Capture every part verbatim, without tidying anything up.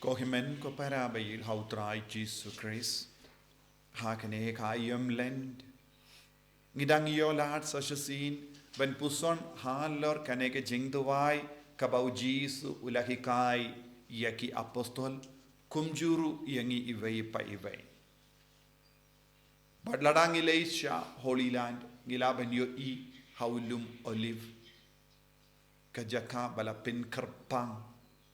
Ko hynmen ko para ba ïeit ha u Trai Jisu Khrist, ha kane ka aïom Lent, ngi dang ïoh lad sa shisien ban puson halor kane ka jingduwai kaba u Jisu u la hikai ïa ki apostol, kumjuh ruh ïa ngi iwei pa iwei. Bad lada ngi leit sha Holy Land, ngi lah ban ïohi ha u lum Olive, ka jaka ba la pynkyrpang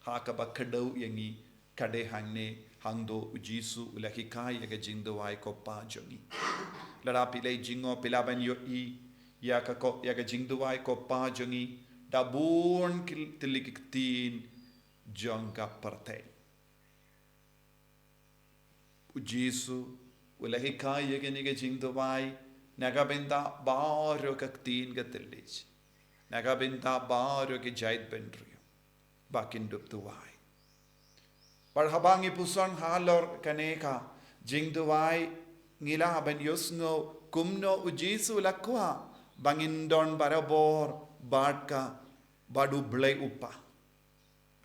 ha kaba kdew ïa ngi, ka dei hangne hangto u Jisu u la hikai ïa ka jingduwai ko Pa jong ngi. Lada phi leit jngoh phi lah ban ïohi ïa ka ko, ïa ka jingduwai ko Pa jong ngi, da bun ki tylli ki ktien jong ka pyrthei. U Jisu u la hikai ïa kane ka jingduwai na ka bynta baroh ka ktien ka thylliej, na ka bynta baroh ki jaitbynriew, ba kin dup duwai. Bad haba ngi puson halor kane ka jingduwai, ngi lah ban ïohsngew kumno u Jisu u la kwah ba ngin don barabor bad ka, bad u Blei u Pa.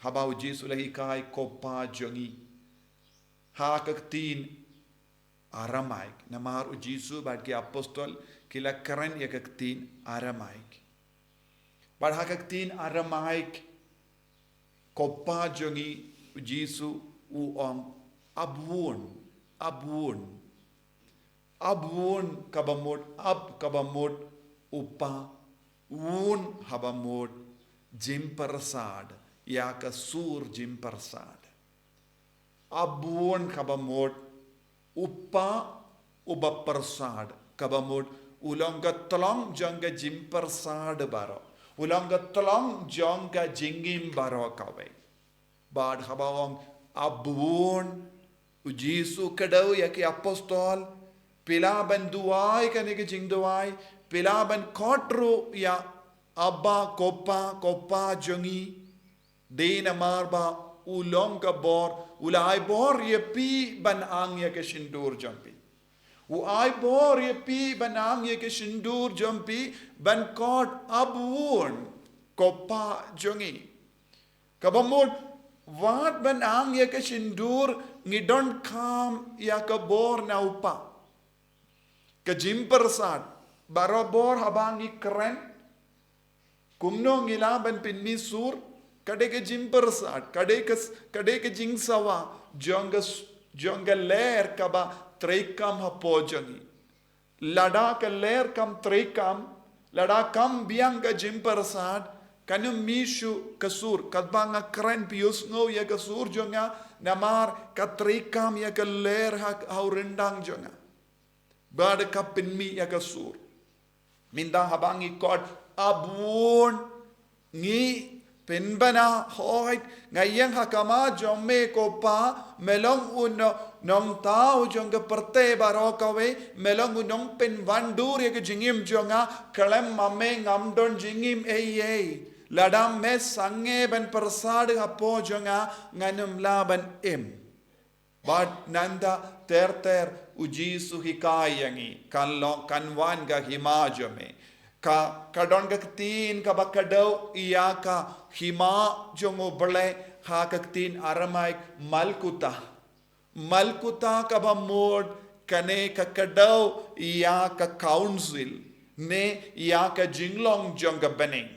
Haba u Jisu u la hikai ko Pa jong ngi, ha ka ktien Aramaik, namar u Jisu bad ki apostol ki la kren ïa ka ktien Aramaik. Bad ha ka ktien Aramaik, ko Pa jong ngi, u Jisu u ong, Ab Wun, Ab Wun. Ab Wun kaba mut, Ab kaba mut u Pa, Wun haba mut jingpyrsad, ïa ka sur jingpyrsad. Ab Wun kaba mut u Pa uba pyrsad, kaba mut u long ka tyllong jong ka jingpyrsad baroh, u long ka tyllong jong ka jingim baroh kawei. Bad haba ong Ab Wun, u Jisu u kdew ïa ki apostol, phi lah ban duwai kane ka jingduwai, phi lah ban khot ruh ïa Abba, ko Pa, ko Pa jong ngi. Dei namar ba u long ka bor, u la ai bor ïa phi ban ang ïa ka shyntur jong phi. U ai bor ïa phi ban ang ïa ka shyntur jong phi, ban khot Ab Wun, ko Pa jong ngi. Kaba mut, wat ban ang ïa ka shyntur, ngi donkam ïa ka bor na u Pa. Ka jingpyrsad, barabor haba ngi kren, kumno ngi lah ban pynmih sur, ka dei ka jingpyrsad, ka dei ka s-, ka dei ka jingsawa jong ka s-, jong ka lyer kaba treikam hapoh jong ngi. Lada ka lyer kam treikam, lada kam biang ka jingpyrsad, kan ym mih shuh ka sur. Katba nga kren, phi ïohsngew ïa ka sur jong nga, namar ka treikam ïa ka lyer ha, ha u ryndang jong nga. Bad ka pynmih ïa ka sur. Mynta haba ngi khot Ab Wun, ngi pynbna, hooid, nga ïeng ha khmat jong me ko Pa, me long u no-, nongthaw jong ka pyrthei baroh kawei, me long u nongpynwandur ïa ka jingim jong nga, khlem ma me ngam don jingim ei ei. Lada me sangeh ban pyrsad hapoh jong nga, ngan ym lah ban im. Bad nangta ter ter u Jisu u hikai ïa ngi, kan long, kan wan ka hima jong me. Ka, ka don ka ktien kaba kdew ïa ka hima jong u Blei ha ka ktien Aramaik, Malkuta. Malkuta kaba mut kane ka kdew ïa ka council, ne ïa ka jinglong jong ka bneng.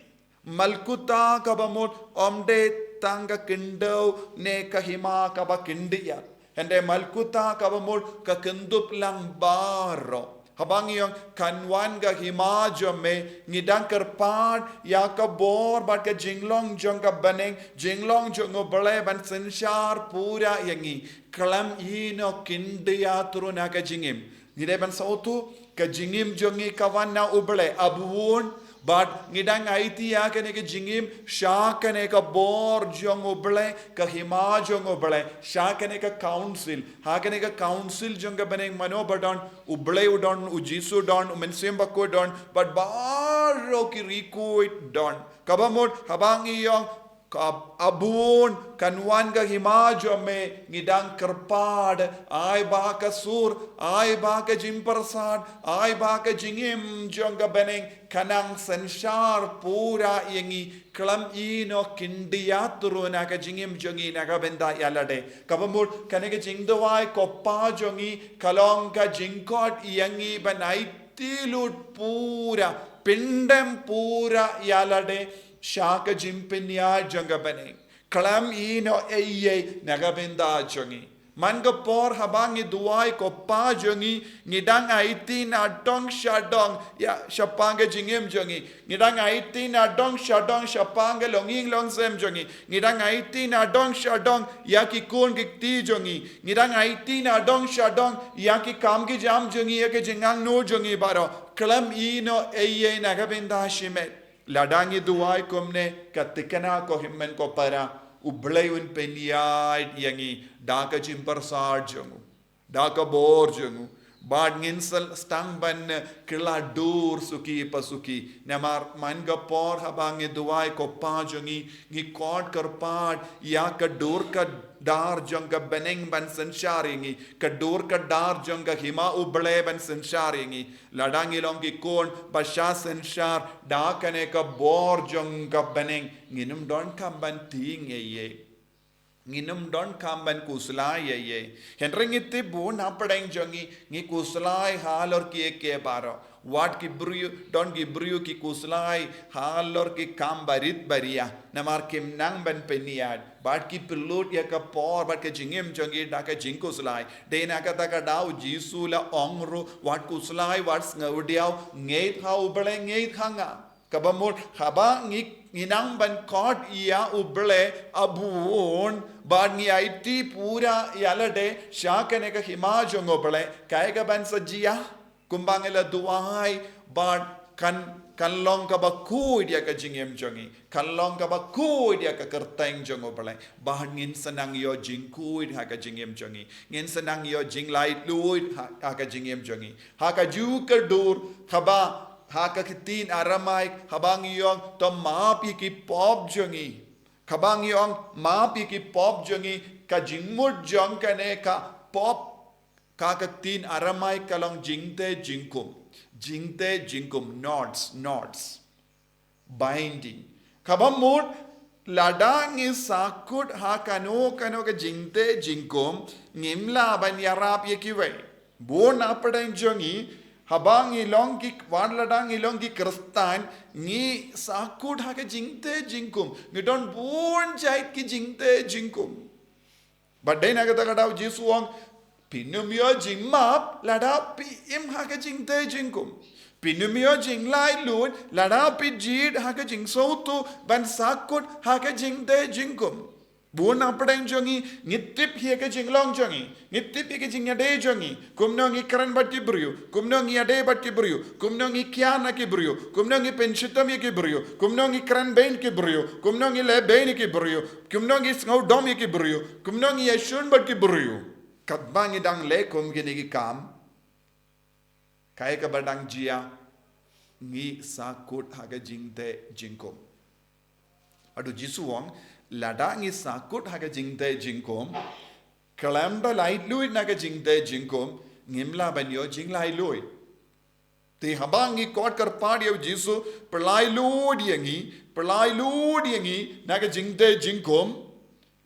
Malkuta kaba mut ym dei tang ka khyndew ne ka hima kaba khyndiat. Hynrei Malkuta kaba mut ka kynthup lang baroh. Haba ngi ong kan wan ka hima jong me, ngi dang kyrpad ïa ka bor bad ka jinglong jong ka bneng, jinglong jong u Blei ban synshar pura ïa ngi. Khlem ïehnoh khyndiat ruh na ka jingim. Ngi dei ban sngewthuh, ka jingim jong ngi ka wan na u Blei, Ab Wun, bad ngi dang aiti ïa kane ka jingim sha kane ka bor jong u Blei, ka hima jong u Blei, sha kane ka council, ha kane ka council jong ka bneng, mano ba don, u Blei u don, u Jisu u don, u Mynsiem Bakhuid u don, bad baroh ki riewkhuid u don. Kaba mut, haba ngi ong, Ka bun kan wan ka hima jong me, ngi dang kyrpad, ai ba ka sur, ai ba ka jingpyrsad, ai ba ka jingim jong ka bneng, kan nang synshar pura ïa ngi, khlem ïehnoh khyndiat ruh na ka jingim jong ngi na ka bynta ïa lade. Kaba mut kane ka jingduwai ko Pa jong ngi, ka long ka jingkhot ïa ngi ban aiti lut pura, pyndem pura ïa lade sha ka jingpynïaid jong ka bneng, khlem ïehnoh ei ei na ka bynta jong ngi. Man ka por haba ngi duwai ko Pa jong ngi, ngi dang aiti nadong shadong ïa shaphang ka jingim jong ngi. Ngi dang aiti nadong shadong shaphang ka longïing longsem jong ngi. Ngi dang aiti nadong shadong ïa ki khun ki kti jong ngi. Ngi dang aiti nadong shadong ïa ki kam ki jam jong ngi, ïa ka jingangnud jong ngi baroh, khlem ïehnoh ei ei na ka bynta shimet. Lada ngi duwai kumne, ka thikna ko hynmen ko para, U Blei un pynïaid ïa ngi da ka jingpyrsad jong u, da ka bor jong u. Bad ngin sa sdang ban kylla dur suki pa suki. Namar man ka por haba ngi duwai ko Pa jong ngi, ngi khot kyrpad ïa ka dur ka dar jong ka bneng ban synshar ïa ngi, ka dur ka dar jong ka hima U Blei ban synshar ïa ngi. Lada ngi long ki khun ba shah synshar da kane ka bor jong ka bneng, ngin ym donkam ban tieng ei ei. Ngin ym donkam ban khuslai ei ei. Hynrei ngi tip bun na pdeng jong ngi, ngi khuslai halor kiei kiei baroh. Wat ki briew, don ki briew ki khuslai halor ki kam barit baria, namar kim nang ban pynïaid. Bad ki pynlut ïa ka por bad ka jingim jong ngi da ka jingkhuslai. Dei na kata ka daw U Jisu u la ong ruh, wat khuslai, wat sngewdiaw, ngeit ha U Blei, ngeit ha nga. Kaba mut haba ngi, ngi nang ban khot ïa U Blei ha bun, bad ngi aiti pura ïa lade sha kane ka hima jong U Blei, kaei kaban sa jia? Kumba ngi la duwai, bad kan, kan long kaba khuid ïa ka jingim jong ngi, kan long kaba khuid ïa ka kyrteng jong U Blei. Bad ngin sa nang ïoh jingkhuid ha ka jingim jong ngi, ngin sa nang ïoh jinglaitluid ha, ha ka jingim jong ngi. Ha kajuh ka dur, haba, ha ka ktien Aramaik, haba ngi ong, to map ïa ki pop jong ngi. Haba ngi ong map ïa ki pop jong ngi, ka jingmut jong kane ka pop, ka ktien Aramaik ka long jingtei jingkhum. Jingtei jingkhum, knots, knots. Binding. Kaba mut, lada ngi sahkut ha kano kano ka jingtei jingkhum, ngim lah ban ïarap ïa kiwei. Bun na pdeng jong ngi, haba ngi long ki, wat lada ngi long ki Khristan, ngi sahkut ha ka jingtei jingkhum. Ngi don bun jait ki jingtei jingkhum. Bad dei na kata ka daw U Jisu u ong, phin ym ïoh jingmap lada phi im ha ka jingtei jingkhum. Phin ym ïoh jinglaitluid lada phi jied ha ka jingsngewthuh ban sahkut ha ka jingtei jingkhum. Bun na pdeng jong ngi, ngi tip ïa ka jinglong jong ngi, ngi tip ïa ka jingïadei jong ngi, kumno ngi kren bad ki briew, kumno ngi ïadei bad ki briew, kumno ngi kiar na ki briew, kumno ngi pynshitom ïa ki briew, kumno ngi kren beiñ ki briew, kumno ngi leh beiñ ïa ki briew, kumno ngi sngewdom ïa ki briew, kumno ngi ïashun bad ki briew. Katba ngi dang leh kum kine ki kam, kaei kaba dang jia? Ngi sahkut ha ka jingtei jingkhum. Haduh U Jisu u ong, lada ngi sahkut ha ka jingtei jingkhum, khlem da laitluid na ka jingtei jingkhum, ngim lah ban ïoh jinglaitluid. Te haba ngi khot kyrpad ïa U Jisu, pyllait lut ïa ngi, pyllait lut ïa ngi na ka jingtei jingkhum,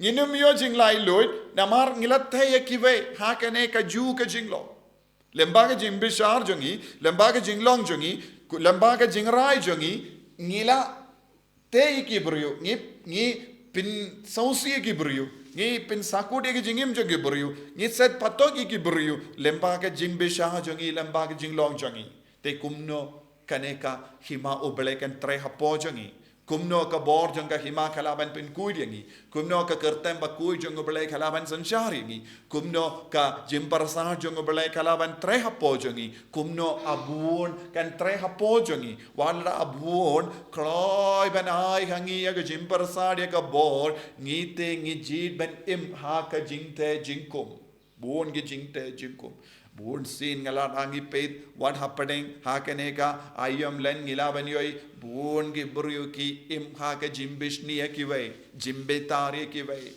ngin ym ïoh jinglaitluid, namar ngi la tei ïa kiwei ha kane kajuh ka jinglong. Lyngba ka jingbishar jong ngi, lyngba ka jinglong jong ngi, ku-, lyngba ka jingrai jong ngi, ngi la tei ïa ki briew, ngi, ngi pynsngewsih ïa ki briew, ngi pynsahkut ïa ki jingim jong ki briew, ngi set patok ïa ki briew, lyngba ka jingbishar jong ngi, lyngba ka jinglong jong ngi. Te kumno kane ka hima U Blei kan trei hapoh jong ngi? Kumno ka bor jong ka hima ka lah ban pynkhuid ïa ngi? Kumno ka kyrteng bakhuid jong U Blei ka lah ban synshar ïa ngi? Kumno ka jingpyrsad jong U Blei ka lah ban trei hapoh jong ngi? Kumno A Bun kan trei hapoh jong ngi? Wat la A Bun kloi ban ai ha ngi ïa ka jingpyrsad, ïa ka bor, ngi te ngi jied ban im ha ka jingtei jingkhum. Bun ki jingtei jingkhum. Bun sien nga la dang ïa peit wat hapdeng ha kane ka aïom lent ngi la ban ïohi bun ki briew ki im ha ka jingbishni ïa kiwei, jingbitar ïa kiwei.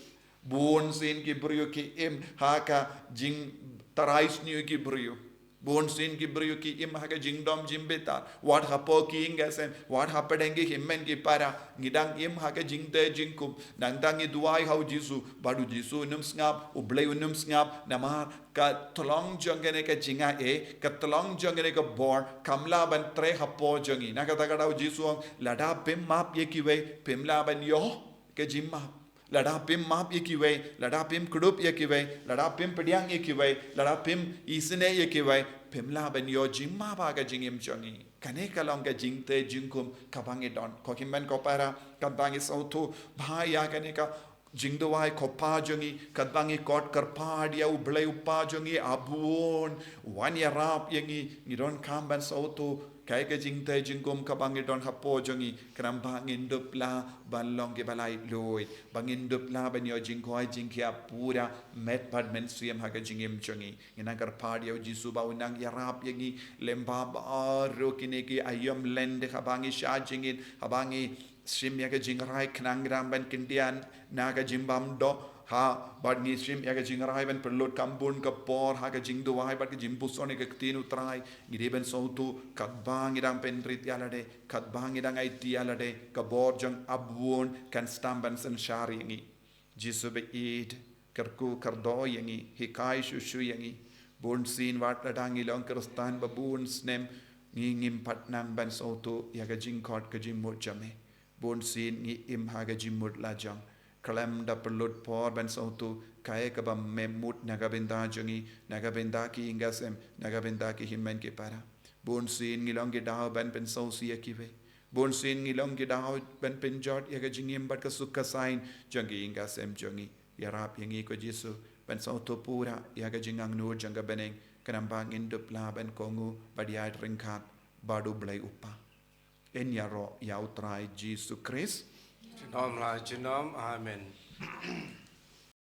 Bun sien ki briew ki im ha ka jingtharai sniew ïa ki briew. Bun sien ki briew ki im ha ka jingdom jingbitar. Wat hapoh ki ïing ki sem, wat hapdeng ki hynmen ki para, ngi dang im ha ka jingtei jingkhum. Nangta ngi duwai ha u Jisu, bad u Jisu un ym sngap, u Blei un ym sngap, namar ka tyllong jong kane ka jingai, ka tyllong jong kane ka bor kam lah ban trei hapoh jong ngi. Na kata ka daw u Jisu u ong, lada phim map ïa kiwei, phim lah ban ïoh ka jingmap. Lada phim map ïa kiwei, lada phim kdup ïa kiwei, lada phim pdiang ïa kiwei, lada phim isynei ïa kiwei, phim lah ban ïoh jingmap ha ka jingim jong ngi. Kane ka long ka jingtei jingkhum kaba ngi don. Ko hynmen ko para, katba ngi sngewthuh bha ïa kane ka jingduwai ko Pa jong ngi, katba ngi khot kyrpad ïa u Blei u Pa jong ngi, A Bun, wan ïarap ïa ngi, ngi donkam ban sngewthuh kaei ka jingtei jingkhum kaba ngi don hapoh jong ngi, khnang ba ngin dup lah ban long kiba laitluid, ba ngin dup lah ban ïoh jingkoit jingkhiah pura met bad mynsiem ha ka jingim jong ngi. Ngi nang kyrpad ïa u Jisu ba un nang ïarap ïa ngi lem bad baroh kine ki aïom lent haba ngi shah jingit, haba ngi shim ïa ka jingrai khnang ngi dang ban kyndit na ka jingbymdei, ha, bad ngi shim ïa ka jingrai ban pynlut kam bun ka por ha ka jingduwai bad ka jingpuson ïa ka ktien u Trai. Ngi dei ban sngewthuh katba ngi dang pynrit ïa lade, katba ngi dang aiti ïa lade, ka bor jong A Bun kan sdang ban synshar ïa ngi. Jisu ba ïeit, kyrkhu kyrdoh ïa ngi, hikai shuh shuh ïa ngi. Bun sien wat lada ngi long Khristan ba bun snem, ngi ngim pat nang ban sngewthuh ïa ka jingkhot ka jingmut jong me. Bun sien ngi im ha ka jingmut lajong, khlem da pynlut por ban sngewthuh kaei kaba me mut na ka bynta jong ngi, na ka bynta ki ïing ki sem, na ka bynta ki hynmen ki para. Bun sien ngi long ki daw ban pynsngewsih ïa kiwei. Bun sien ngi long ki daw ban pynjot ïa ka jingim bad ka suk ka saiñ jong ki ïing ki sem jong ngi. Ïarap ïa ngi ko Jisu ban sngewthuh pura ïa ka jingangnud jong ka bneng, khnang ba ngin dup lah ban kohnguh bad ïaid ryngkat bad u Blei u Pa. Yn ïaroh ïa u Trai Jisu Khrist. Junom la junom. Amen.